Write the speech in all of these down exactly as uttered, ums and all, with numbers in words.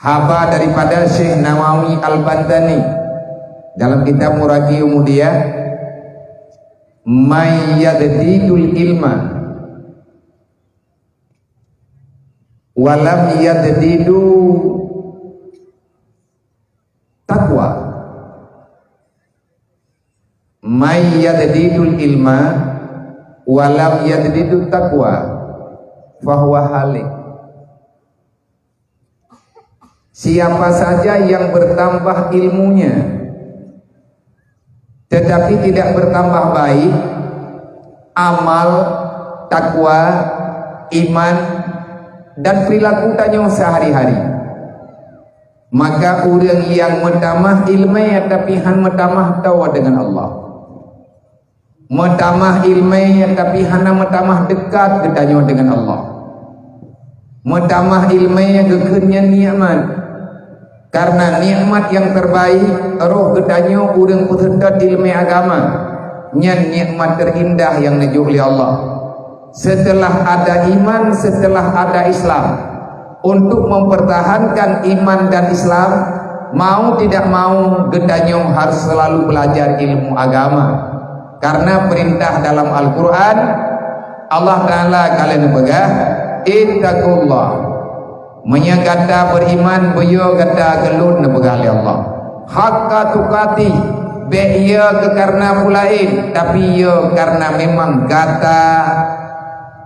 Haba daripada Syekh Nawawi Al-Bantani dalam kitab Muraqi Umudiyah, "May yazdidul ilma wa lam yadzdidu taqwa." "May yazdidul ilma wa lam yazdidut taqwa, fahuwa halik." Siapa saja yang bertambah ilmunya, tetapi tidak bertambah baik amal, takwa, iman, dan perilaku tanyoe sehari-hari, maka ureuëng nyang meutamah iéleumé tapi hán meutamah toe deungon Allah. Meutamah iéleumé tapi hana meutamah dekat geutanyoe deungon Allah. Meutamah iéleumé geukheun nyan nikmat. Karena nikmat nyang terbaik, roh geutanyoe ureuëng peuseutôt iéleumé agama, nyan nikmat teurindah nyang neujok lé Allah. Setelah ada iman, setelah ada Islam, untuk mempertahankan iman dan Islam, mau tidak mau geutanyoe harus selalu belajar ilmu agama. Karena perintah dalam Al-Quran, Allah Ta'ala ka lheueh neupeugah, "Ittaqullah." Meunyoe gata beriman, beuyo gata keu Lôn, neupeugah lé Allah. "Haqqa tuqatih," bék yo keu karena peue laén, tapi yo karena memang gata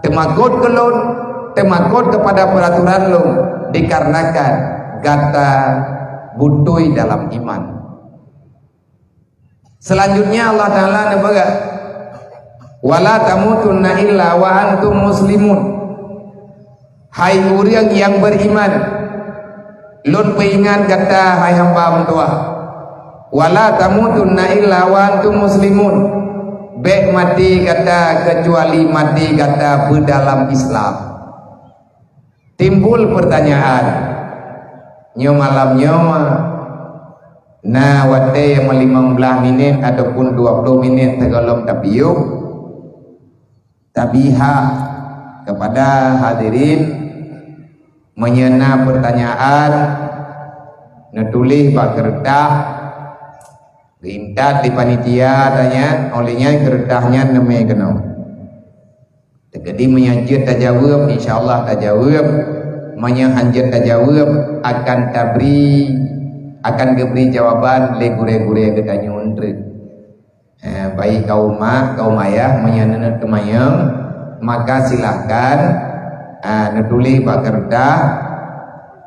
teumakot keu Lôn, teumakot kepada peraturan Lôn, dikarenakan gata beutôi dalam iman. Selanjutnya Allah Ta'ala neupeugah, "Wala tamutunna illa wa antum muslimun." Hai ureuëng nyang beriman, Lôn peuingat gata, hai hamba meutuwah. "Wala tamutunna illa wa antum muslimun." Bék maté gata keucuali maté gata beudalam Islam. Timbul pertanyaan, nyoe malam nyoe na watée nyang limong blaih minét ataupun dua puluh minét sigohlom tapiôh, tabi hak kepada hadirin, meunyoe na pertanyaan, neutuléh bak keureutah, geuintat di panitia tanyan, óh lheueh nyan keureutah nyan neumé keunoe. Teukeudi meunyoe jeuet tajaweueb, insya Allah tajaweueb. Meunyoe hán jeuet tajaweueb, akan tabri, akan geubri jawaban lé gurée-gurée geutanyoe treuk. Eh, baik kaum mak, kaum ayah, meunyoe neuneuk teumanyong, maka silahkan, ah, neutuléh bak keureutah,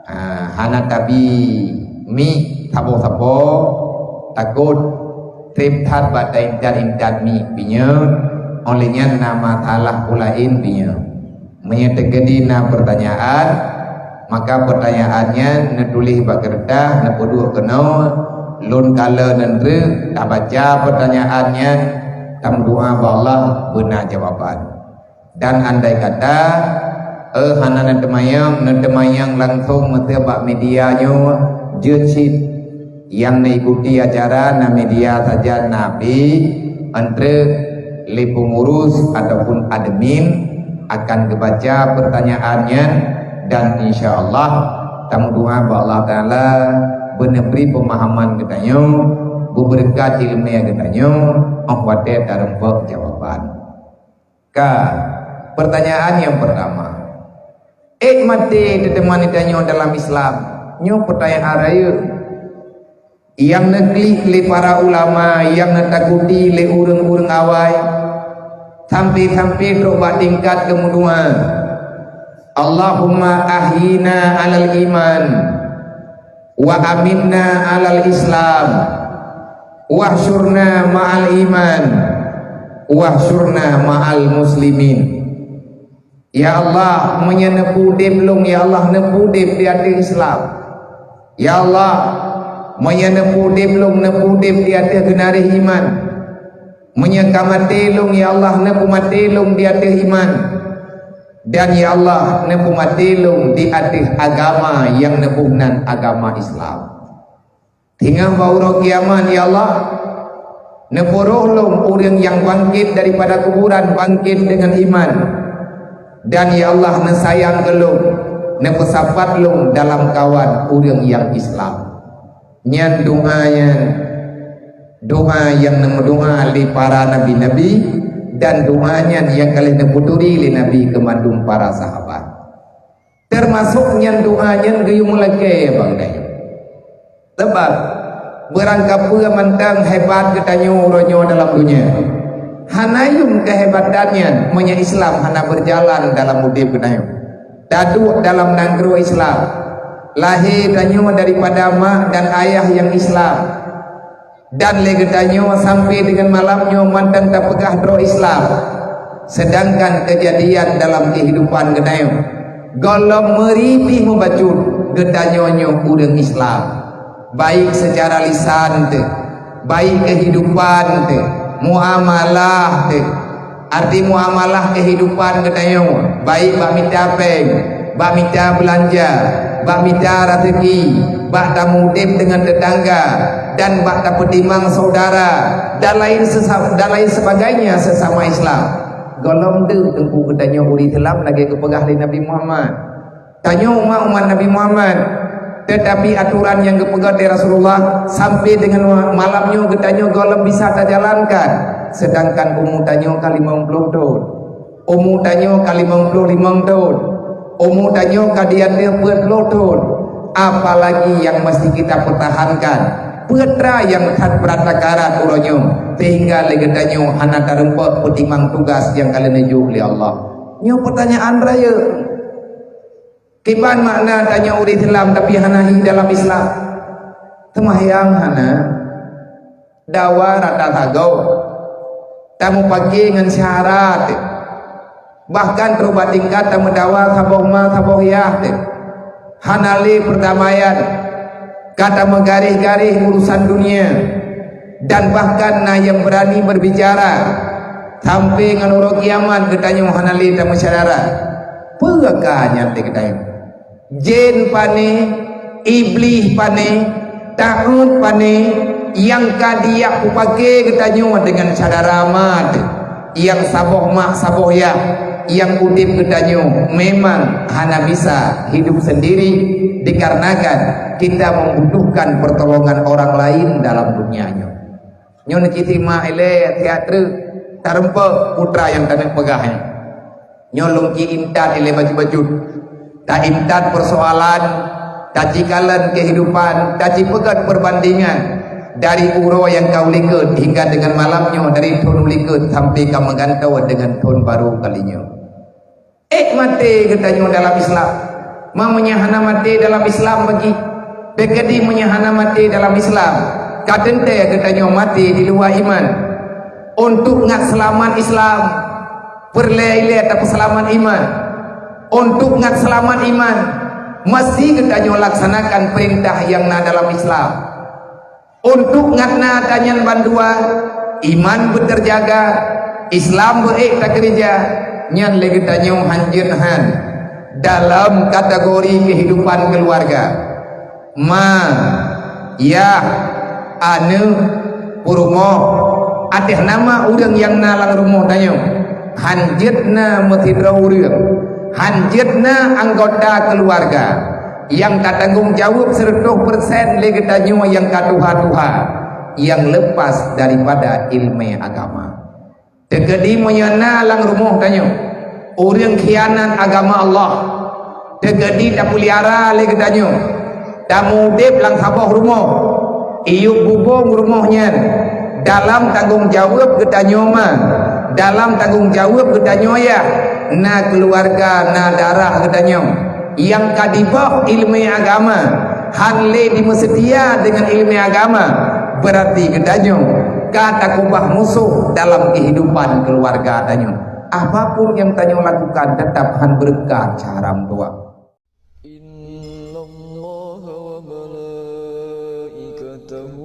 ah, hana tabi mic saboh-saboh, takot treb that bak taintat-intat mic pinyeueng, óh lheueh nyan na masalah peue laén pinyeueng. Meunyoe teukeudi na peurtanyaan, maka peurtanyaan nyan neutuléh bak keureutah, neupeuduek keunoe, lôn kalon neutreuk, tabaca peurtanyaan nyan, tameudoá bak Allah beuna jawaban. Dan andai kata, eh, hana neuteumanyong, neuteumanyong langsong meusé bak media nyoe, jeuet cit. Nyang neuikuti acara na media sajan na pih, entreuk lé peungurus ataupun admin akan geubaca peurtanyaan nyan, dan insya Allah tameudoá bak Allah Taala beuneubri peumahaman geutanyoe, beubeureukat iéleumé geutanyoe, óh watée tareumpok jawaban. Ka, peurtanyaan nyang peurtama. Ék maté teuteumani tanyoe dalam Islam? Nyoe peurtanyaan rayeuk nyang neuklik lé para ulama, nyang neutakuti lé ureuëng-ureuëng awai, sampai-sampai trok bak tingkat geumeudoá, "Allahumma ahyina 'alal iman, wa amitna 'alal Islam, wahsyurna ma'al iman, wahsyurna ma'al muslimin." Ya Allah, meunyoe neupeu udeb lôn, ya Allah, neupeu udeb di ateueh Islam. Ya Allah, meunyoe neupeu udeb lôn, neupeu udeb di ateueh geunaréh iman. Meunyoe ka maté lôn, ya Allah, neupeumaté lôn di ateueh iman. Dan ya Allah, neupeumaté lôn di ateueh agama nyang neuboh nan agama Islam. Teungoh bak uroe kiamat, ya Allah, neupeuroh lôn ureuëng nyang bangkét daripada kuburan bangkét deungon iman. Dan ya Allah, neusayang keu lôn. Neupeusapat lôn dalam kawan ureuëng nyang Islam. Nyan doa nyan, doa nyang neumeudoa lé para nabi-nabi, dan doa nyan nyang ka lheueh neupeuturi lé Nabi keu mandum para sahabat. Teumasok nyan doa nyan geuyue meulakée bang dayah. Sabab, beurangkapeue mantong hebat geutanyoe uroe nyoe dalam donya, hana yum keuhebatan nyan meunyoe Islam hana beujalan dalam udeb geutanyoe. Taduek dalam nanggroe Islam, lahé tanyoe daripada mak dan ayah nyang Islam, dan lé geutanyoe sampai deungon malam nyoe mantong tapeugah droe Islam, seudangkan keujadian dalam keuhidupan geutanyoe gohlom meuri pih mubacut geutanyoe nyoe ureuëng Islam, baik seucara lisan teuh, baik keuhidupan teuh, muamalah teuh. Arti muamalah keuhidupan geutanyoe, baik bak mita péng, bak mita beulanja, bak mita raseuki, bak tameudeb deungon teutangga, dan bak tapeutimang syedara, dan lain sesa-, dan lain sebagainya sesama Islam. Gohlom deuh teungku geutanyoe ureuëng Islam lagée geupeugah lé Nabi Muhammad. Tanyoe umat-umat Nabi Muhammad, teutapi atoran nyang geupeugah lé Rasulullah sampai deungon malam nyoe geutanyoe gohlom bisa tajalankan, seudangkan umu tanyoe ka limong ploh thon, umu tanyoe ka limong ploh limong thon, umu tanyoe ka di ateueh peuet ploh thon, apalagi nyang meusti kita peutahankan, peutra nyang that brat takarat uroe nyoe, sehingga lé geutanyoe hana tarumpok peutimang tugas nyang ka lheueh neujok lé Allah. Nyoe peutanyaan rayeuk. Kiban makna tanyoe ureuëng Islam tapi hana hi dalam Islam? Seumahyang hana, dawa rata sagoe, tameupaké ngon syahara teuh, bahkan troh bak tingkat tameudawa saboh ma saboh yah teuh. Hana lé peurdamaian, ka tameugaréh-garéh urusan dunia, dan bahkan na nyang beurani beubicara sampai ngon uroe kiamat geutanyoe hana lé tameusyedara. Peue ka nyan teuh geutanyoe? Jén pané, Iblih pané, takhôt pané, nyang ka dijak peupaké geutanyoe deungon syedara ma teuh, nyang saboh mak saboh yah, nyang udeb geutanyoe memang hana bisa hidup sendiri dikarenakan kita membutuhkan pertolongan orang lain dalam dunia nyoe. Nyoe neucit simak ilée siat treuk, tarumpok peutra nyang taneuk peugah nyoe. Nyoe lôn ci intat ilée bacut-bacut. Taintat peusoalan, tacikalon keuhidupan, tacipeugét peurbandingan dari uroe nyang ka u likot hingga deungon malam nyoe, dari thon u likot sampai ka meugantoe deungon thon barô kali nyoe. Ék maté geutanyoe dalam Islam. Ma meunyoe hana maté dalam Islam bagi, teukeudi meunyoe hana maté dalam Islam, ka teuntée geutanyoe maté di luwa iman. Untuk ngat seulamat Islam, peureulée ilée tapeuseulamat iman. Untuk ngat seulamat iman, meusti geutanyoe laksanakan peurintah nyang na dalam Islam. Untuk ngat na tanyan bandua, iman beuteujaga, Islam beuék takeureuja, nyan lé geutanyoe hanjeuet han dalam kategori keuhidupan keuluwarga. Ma, yah, aneuëk, peurumoh, ateueh nama ureuëng nyang na lam rumoh tanyoe, hanjeuet na meusidroe ureuëng, hanjeuet na anggota keuluwarga nyang tatanggong jaweueb siratoh persen lé geutanyoe nyang ka tuha-tuha, nyang leupas daripada iéleumé agama. Teukeudi meunyoe na lam rumoh tanyoe ureuëng khianat agama Allah, teukeudi tapeuliara lé geutanyoe, tamudeb lam saboh rumoh, iyup bubông rumoh nyan dalam tanggong jaweueb geutanyoe ma, dalam tanggong jaweueb geutanyoe yah, na keuluwarga, na darah geutanyoe nyang ka diboh iéleumé agama, han lé jimeuseutia deungon iéleumé agama, beurati geutanyoe ka takeubah musoh dalam keuhidupan keuluwarga tanyoe. Apapun nyang tanyoe lakukan, teutap han beureukat cara meutuah. Innallaha wa malaikatahu